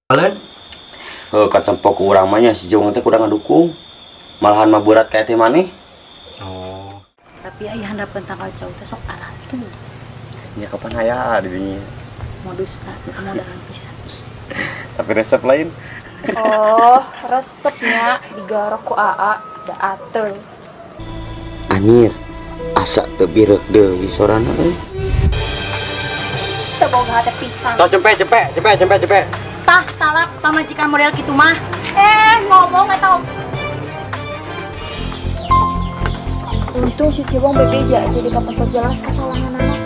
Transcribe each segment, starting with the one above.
Kalian? Heuh, katempo ku urang mah nya si Jong teh kurang ngadukung. Malahan mah berat ka teh maneh. Oh. Tapi aya handapeun tangkal cau teh sok aratu. Nya kapan aya di dinya? Modus ka, modalan pisan. Tapi resep lain. Oh, resepnya digarok ku AA da ateul. Anjir, asa teu bireuk deui sorana euy. Teu boga hate pisan. Tos cempe cempe cempe cempe cempe. Tah talak pamajikan model kitu mah. Ngomong eta. Untung si Ciwong bebeja jadi kapan jelas kesalahan anak.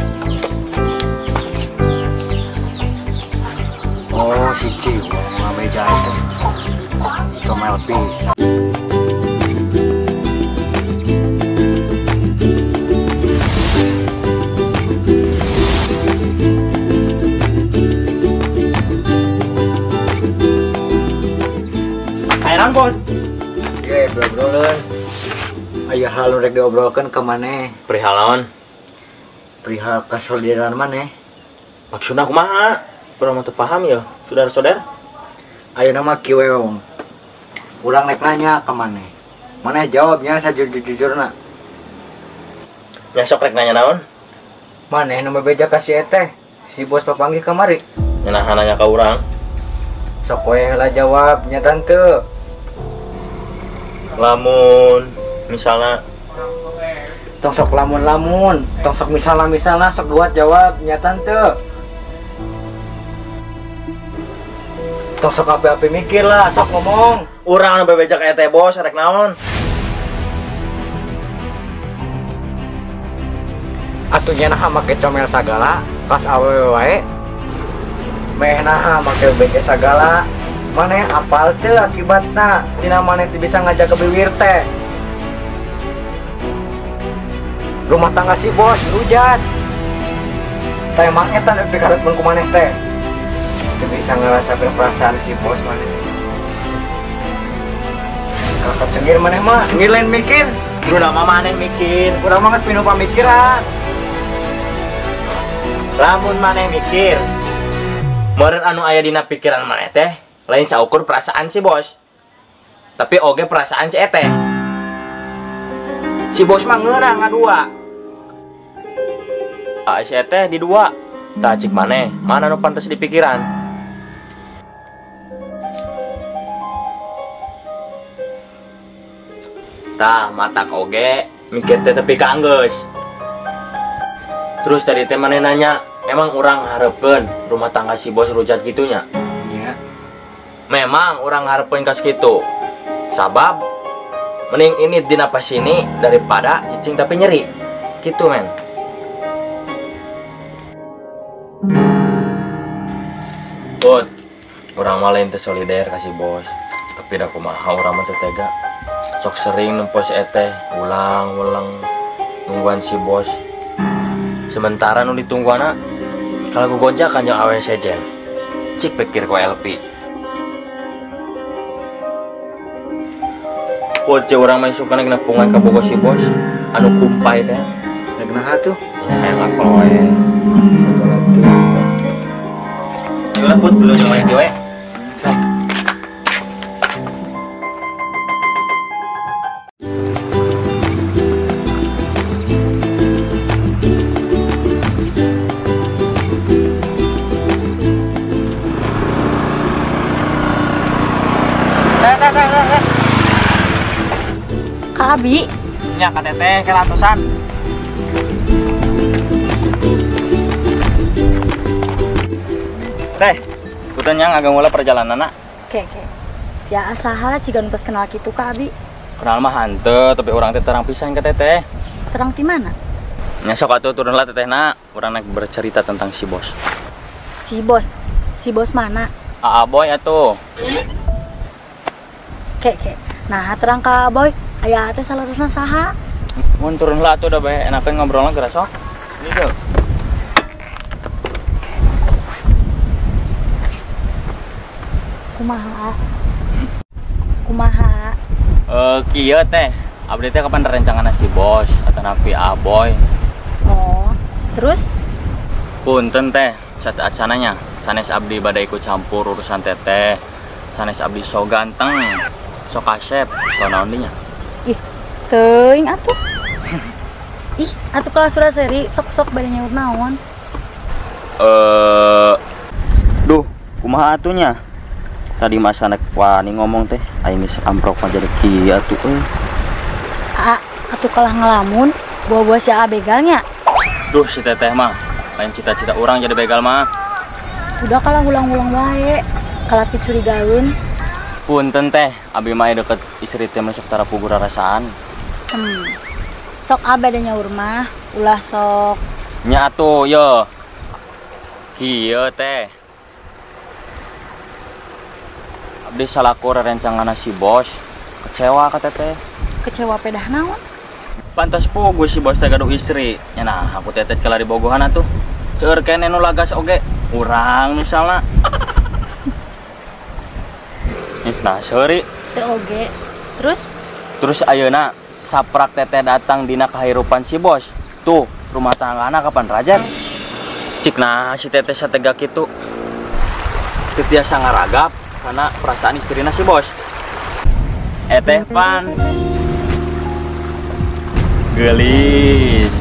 Oh, si Ciwong ngabeja itu. Comel pisan. Ayo bos. Oke, obrolan. Aya hal nu rek diobrolkeun ka maneh. Perihal naon? Perihal kasolideran maneh. Maksudna kumaha? Urang mah teu paham ya, saudara-saudara. Ayeuna mah kieu we, Wong. Urang rek nanya ka maneh. Maneh jawabnya sajujur-jujurna. Nya sok rek nanya naon? Maneh nu bebeja ka si eteh, si bos papanggih kamari. Nyenahan nanya ka urang. Sok we heula jawab nya tante. Lamun misalnya tong sok lamun-lamun, tong sok misalnya-misalnya sok buat jawab nya tante. Tong sok api-api mikir lah, sok ngomong. Urang anu bebeja ka eteh bos rek naon? Atuh nya naha make comel sagala, kas awewe wae. Meh naha make bebeja sagala. Maneh apal teu akibatna dina maneh teu bisa ngajak ke biwir teh. Rumah tangga si bos rujat. Teh emang eta nu pikareupkeun ku maneh teh. Teu bisa ngerasakeun perasaan si bos maneh. Kakak cengir maneh mah, cengir lain mikir. Kudu nama maneh mikir. Urang mah geus pinuh pamikiran. Lamun maneh mikir, meureun anu aya dina pikiran maneh teh lain saukur perasaan si bos, tapi oge perasaan si eteh. Si bos mah ngeurang ngadua, si eteh di dua. Tah cik maneh, mana nu pantes di pikiran? Tah matak oge mikir teh tepi ka anggeus. Terus tadi teh maneh nanya, emang urang hareupeun rumah tangga si bos rujat gitunya? Iya. Memang urang hareupeun kas kitu. Sabab mending ini dina pasini daripada cicing tapi nyeri. Gitu men. Bos, urang mah lain teh solider ka si bos. Tapi da kumaha urang mah teu tega. Sok sering nempo si eteh ulang-ulang nungguan si bos. Sementara nu ditungguana kalau gogonjakan jeung awe sejen. Cik pikir ku LP. Poce urang mah isukana genepungan ka bogo si bos anu kumpai teh. Rek naha tuh? Nya hayang apel wae. Sagala teu. Ayolah put belum main we. Sok. Kak Abi. Nya ka teteh keratusan. Teh, punten nya ngaganggu perjalanan nak. Oke, oke. Sia asaha ciga nu tos kenal kitu Kak Abi. Kenal mah hanteu, tapi urang teh terang pisan ka teteh. Terang ti mana? Nya sok atuh turunlah teteh nak, urang naik bercerita tentang si bos. Si bos? Si bos mana? Aa Boy atuh. Oke, oke. Nah, terang ka Boy. Aya teh salarusna saha? Mun turun lah atuh udah bae enakeun ngobrolna geura sok. Gitu. Kumaha? Kumaha? Kieu teh, abdi teh kapan rencangan si bos atanapi Aboy. Oh, terus? Punten teh, satu acananya. Sanes abdi bade ikut campur urusan teteh. Sanes abdi so ganteng, so kasep, so naon dinya. Ih, teuing atuh. Ih, atuh kalah surat seri sok-sok bade nyaur naon. Duh, kumaha atunya? Tadi masa nek wani ngomong teh, aing geus amprok mah jadi kieu atuh euy. Aa, atuh kalah ngelamun, buah-buah si Aa begalnya. Duh, si teteh mah lain cita-cita urang jadi begal mah. Udah kalah ulang-ulang wae, kalah picurigaeun. Punten teh, abi mah deket istri teh masuk tara pugu rarasaan. Sok abah da nyaur mah, ulah sok. Nya atuh ye. Kieu teh. Abdi salaku rerencanganna si bos, kecewa ka teteh. Kecewa pedah naon? Pantas pugu si bos teh gaduh istri. Nya nah, aku teteh kalah dibogohan atuh. Seueur keneh nu lagas oge, urang misalna. Ih, nah seuri. Teu oge. Terus? Terus ayeuna saprak teteh datang dina kahirupan si bos. Tuh, rumah tanggana kapan rajat? Cik nah si teteh satega kitu. Teu tiasa ngaragap karena perasaan istrina si bos. Eteh pan geulis.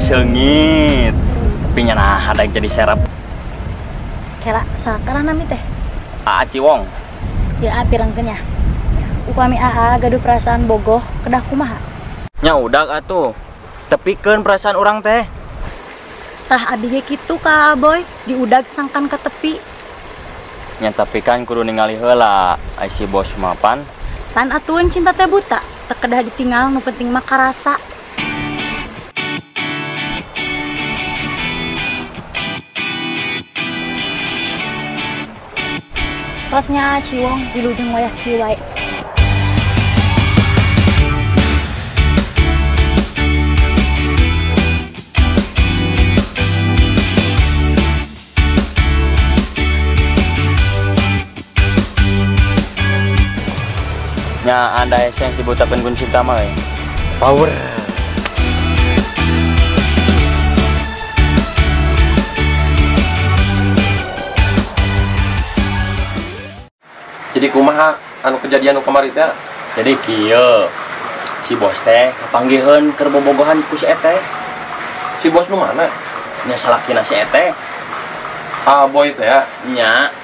Seungit. Tapi nya nah ada yang jadi serap. Kela sakarang nami teh? Aa Ciwong. Ya pirangkeun nya. Upami Aa gaduh perasaan bogoh kedah kumaha? Nya udag atuh. Tepikeun perasaan urang teh. Tah abi ge kitu ka Boy, diudag sangkan ka tepi. Nya tapi kan kudu ningali heula ai si bos mapan. Pan atuh cinta teh buta, teu kedah ditinggal nu penting mah karasa. Tosnya Ciwong wilujeng wayah kieu wae. Nya anda hese yang dibutakeun kun cinta mah we. Power. Jadi kumaha anu kejadian nu kamari teh? Jadi kieu. Si bos teh kapanggiheun keur bobogohan ku si eteh. Si bos nu mana? Nya salakina si eteh. Ah boy teh ya. Nya.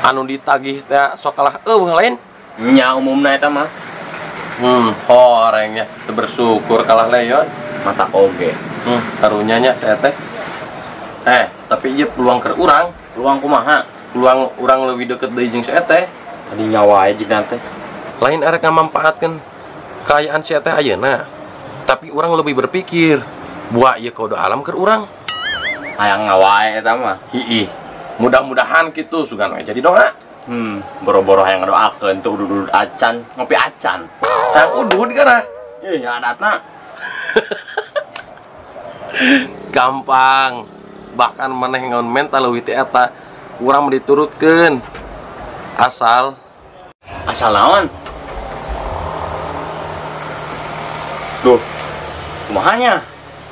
Anu ditagih teh sok kalah eueuh lain. Nya umumna eta mah. Horengnya teu bersyukur kalah leon. Mata oge. Karunya nya si eteh. Tapi ieu peluang keur urang. Peluang kumaha? Peluang urang lebih deket deui jeung si eteh. Tadi nyawa aja jeung teh. Lain arek ngamampaatkeun kaayaan si eteh ayeuna. Tapi urang lebih berpikir, buah ieu kode alam keur urang. Hayang ngawae eta mah. Hiih. Mudah-mudahan kitu sugan we jadi doa. Boro-boro hayang ngadoakeun tuh udud-udud acan, ngopi acan. Tah udud kana. Ih, nya adatna. Gampang. Bahkan maneh ngon mental leuwih ti eta. Urang diturutkeun. Asal naon? Duh, kumahanya?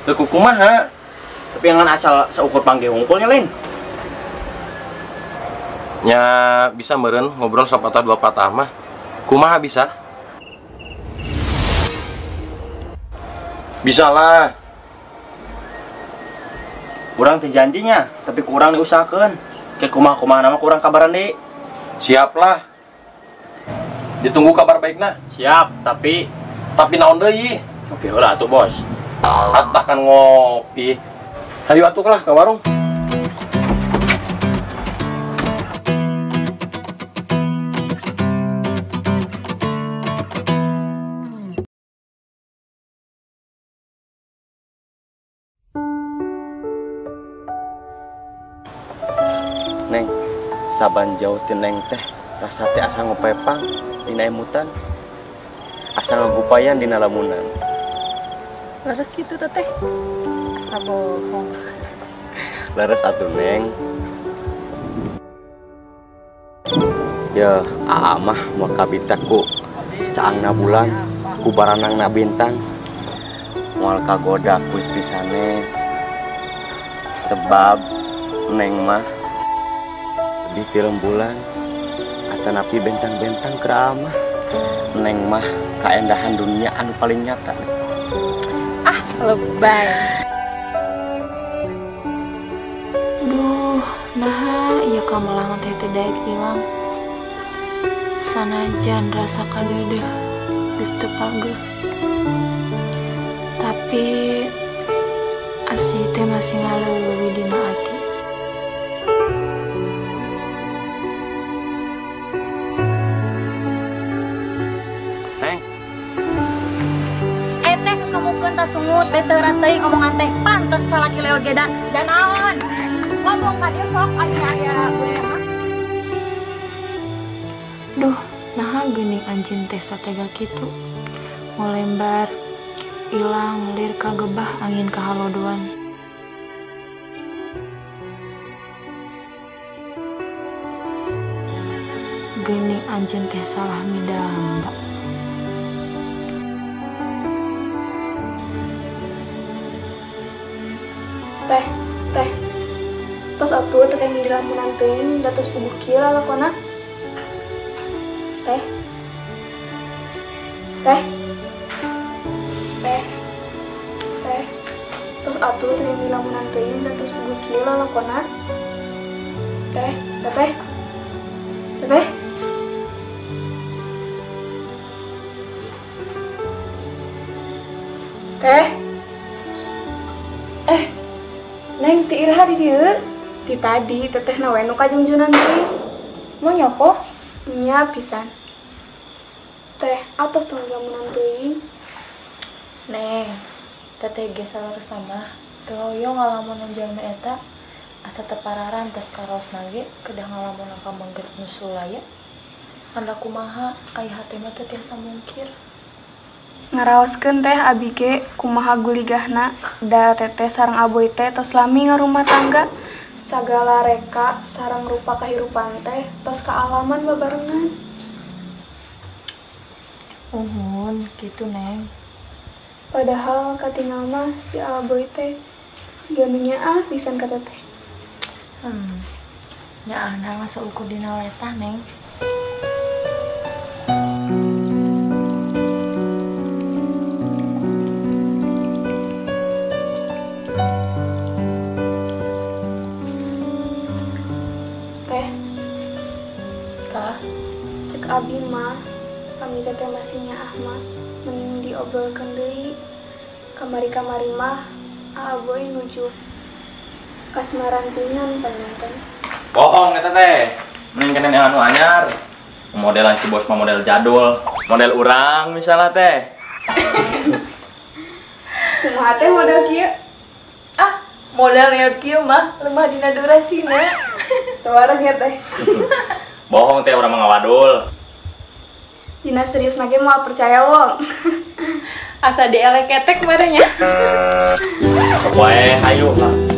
Teu kumaha? Tapi jangan asal seukur panggih hungkulnya lain. Nya bisa meureun ngobrol sapatah dua patah mah. Kumaha bisa? Bisa lah. Urang teh janjinya, tapi kurang diusahakeun. Kayak kumaha-kumaha nama kurang kabaran deui. Siap lah. Ditunggu kabar baikna. Siap, tapi naon deui? Oke heula atuh, Bos. Atah kan ngopi. Hayu atuh lah ka warung. Neng, saban jauh ti neng teh rasa teh asa ngopepang dina emutan, asa ngagupayan dina lamunan. Leres kitu teh, asa bohong. Leres atuh neng. Ya, aa mah moal kabita ku caangna bulan, ku baranangna bintang. Moal kagoda ku istri sanes. Sebab Neng mah di film bulan atanapi bentang-bentang keramah. Neng mah kaendahan dunia anu paling nyata. Ah, lebay. Duh, naha ieu kamelangan teh teu daek ilang. Sanajan rasa kadeudeuh geus teu pageuh. Tapi asih teh masih ngaleuwih dina ati. Neng. Teh kamukeun ta sungut teh teu ras teuing omongan teh pantes salaki leor geda. Da naon? Ngomong ka dieu sok aya aya beunang. Duh, naha geuning anjeun teh satega kitu. Ngolembar, ilang lir kagebah angin kahalodoan. Geuning anjeun teh salah midamba. Teh, teh. Tos atuh teh yang dilamunan teuing da tos puguh kieu lalakona. Teh. Teh. Teh. Teh. Tos atuh teh yang dilamunan teuing da tos puguh kieu lalakona. Teh, teteh. Teteh. Teh. Neng ti iraha di dieu? Ti tadi teteh na we nu kajungjunan teuing. Mau nyoko? Nya pisan. Teh, atos tong lamunan teuing. Neng, teteh ge saleresna mah teu hoyong ngalamunan jalmi eta asa teu pararantes karaosna ge kedah ngalamunan ka mengget nu sulaya. Anda kumaha ai hate mah teu tiasa mungkir. Ngaraoskeun teh abi ge kumaha guligahna da teteh sareng aboy teh tos lami ngarumah tangga. Sagala reka sareng rupa kahirupan teh tos kaalaman babarengan. Uhun, kitu Neng. Padahal katingal mah si aboy teh siga nu nyaah pisan ka teteh. Nyaahna mah saukur dina letah, Neng. Teh, tah, cek abi mah, kami teteh masih nyaah mah, mending diobrolkeun deui. Kamari-kamari mah, aboy nuju kasmarantingan panjanten. Bohong eta teh. Mending kena anu anyar. Modelan si bos mah model jadul, model urang misalnya teh. Kumaha teh model kieu? Ah, model lieur kieu mah lemah dina durasina. Tawarang ya teh. Bohong teh urang mah ngawadul. Dina serius nage moal percaya wong. Asa dieleketek merenya. Sok wae hayu lah.